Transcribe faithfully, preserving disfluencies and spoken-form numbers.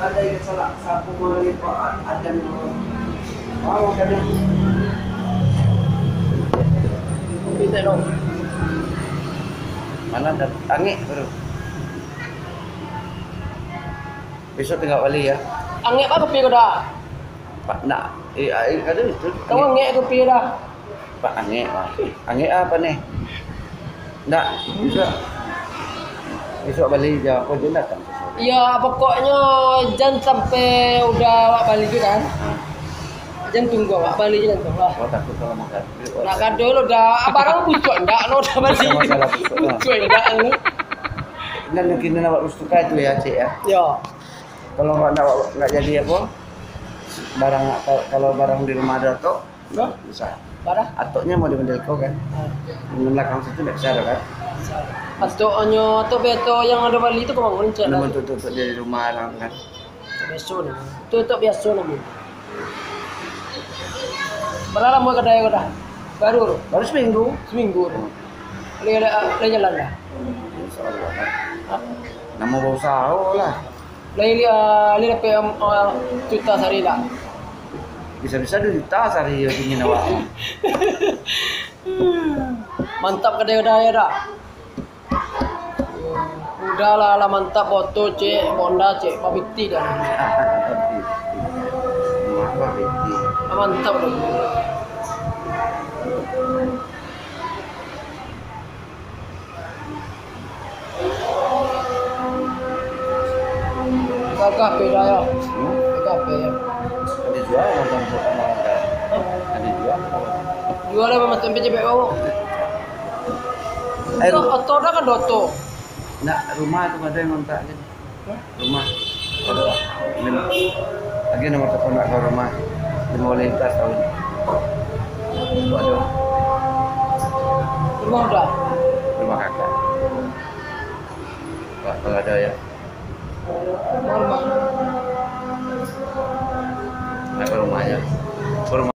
Ada yang salah, sapu malimpah, ada yang mau kadang. Kopi teh dong. Mana ada angek baru. Besok tinggal bali ya. Angek apa kopi ko dah? Pak, nak, eh, eh, kada itu. Kamu angek kopi ko dah? Pak, angek, Pak. Angek apa nih? Ndak, bisa. Besok bali jam apa je datang. Iya, pokoknya jan sampai udah awak bali tu kan. Jan tunggu awak bali je jan tu lah. Oh, takut kalau makan. Nak kado lo dah, barang pucuk ndak lo dah bali. Masalah pucuk lah. Pucuk ndak lo. Dan mungkin nak buat rustuka itu ya, Cik ya. Ya. Kalau nggak, nggak, nggak jadi apa, barang, kalau barang di rumah ada tu, Hah? Bisa. Parah? Atoknya mau dimodel kau kan? Ah. Di belakang situ ndak bisa ada kan? Atoknyo, atok beto yang ada bali tu kemana? Cek lah. Untuk, untuk, untuk di rumah orang tu kan? Biaso ni. Tu atok biaso ni. Berapa lama kedai kau dah? Baru tu? Baru seminggu. Seminggu tu. Hmm. Boleh, boleh, boleh jalan dah? Insya Allah kan. Hah? Nama berusaha lah. Lai, ah, lai dapek, ah, juta sahari dak? Bisa-bisa duo juta sahari yo pingin awak. Mantap kadai-kadai dak? Udahlah, lah mantap moto, cek, Honda, cek, babiti dah. Babiti. Rumah babiti. Lah mantap tu. Gagah peda yo. Hmm? Gagah peda yo. Ada jual macam tu kan, ada. Hah? Ada jual. Jual apa macam P J P kau? Eh, oto, oto dah kan oto. Nak rumah tu ada yang ngontak kan? Rumah. Aduh, lim-, lagi nomor telepon nak ke rumah. Lima belas tahun. Waduh. Rumah udah? Rumah kakak. Wah, kalau ada ya. Rumah, rumah. Nak ke rumahnya. Ke rumah.